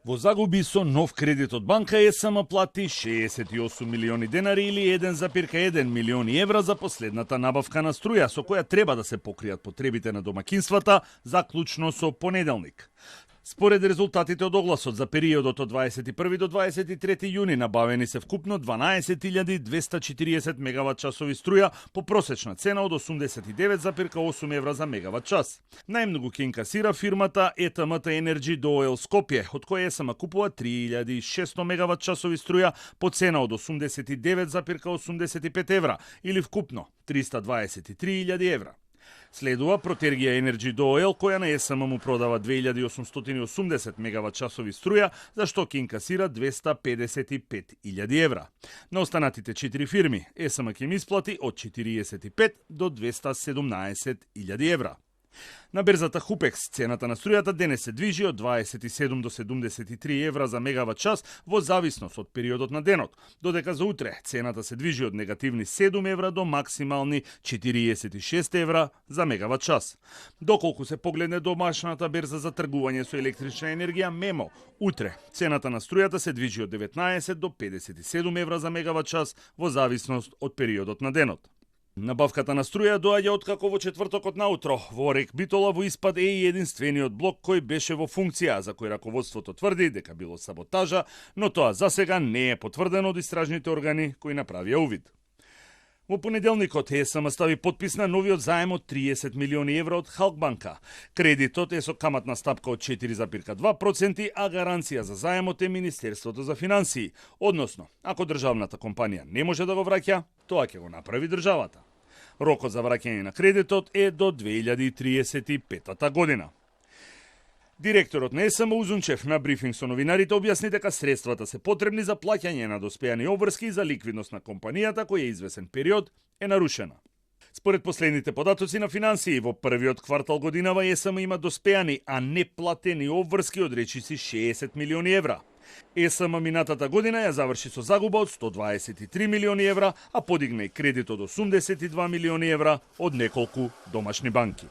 Во загуби со нов кредит од банка ЕСМ плати 68 милиони денари или 1,1 милиони евра за последната набавка на струја со која треба да се покријат потребите на домакинствата заклучно со понеделник. Според резултатите од огласот за периодот од 21 до 23 јуни набавени се вкупно 12.240 мегават часови струја по просечна цена од 89,8 евра за мегават час. Најмногу ќе инкасира фирмата ETMT Energy до Oil Skopje, од која ЕСМ купува 3600 мегават часови струја по цена од 89,85 евра или вкупно 323.000 евра. Следува Protергija Energy до Oil, која на ЕСМ му продава 2880 мегават часови струја, за што ќе инкасира 255.000 евра. На останатите 4 фирми, ЕСМ ќе им исплати од 45 до 217.000 евра. На берзата Хупекс цената на струјата денес се движи од 27 до 73 евра за мегават час во зависност од периодот на денот, додека за утре цената се движи од негативни 7 евра до максимални 46 евра за мегават час. Доколку се погледне домашната берза за тргување со електрична енергија МЕМО, утре цената на струјата се движи од 19 до 57 евра за мегават час во зависност од периодот на денот. Набавката на струја доаѓа откако во четвртокот наутро во РЕК Битола во испад е и единствениот блок кој беше во функција, за кој раководството тврди дека било саботажа, но тоа засега не е потврдено од истражните органи кои направија увид. Во понеделникот ЕСМ стави подпис на новиот заем од 30 милиони евра од Халкбанка. Кредитот е со каматна стапка од 4,2%, а гаранција за заемот е Министерството за финансии. Односно, ако државната компанија не може да го враќа, тоа ќе го направи државата. Рокот за враќање на кредитот е до 2035 година. Директорот на ЕСМ Узунчев на брифинг со новинарите објасни дека средствата се потребни за плаќање на доспеани обврски и за ликвидност на компанијата која извесен период е нарушена. Според последните податоци на финансии, во првиот квартал годинава ЕСМ има доспеани, а не платени обврски од речиси 60 милиони евра. ЕСМ минатата година ја заврши со загуба од 123 милиони евра, а подигна и кредит од 82 милиони евра од неколку домашни банки.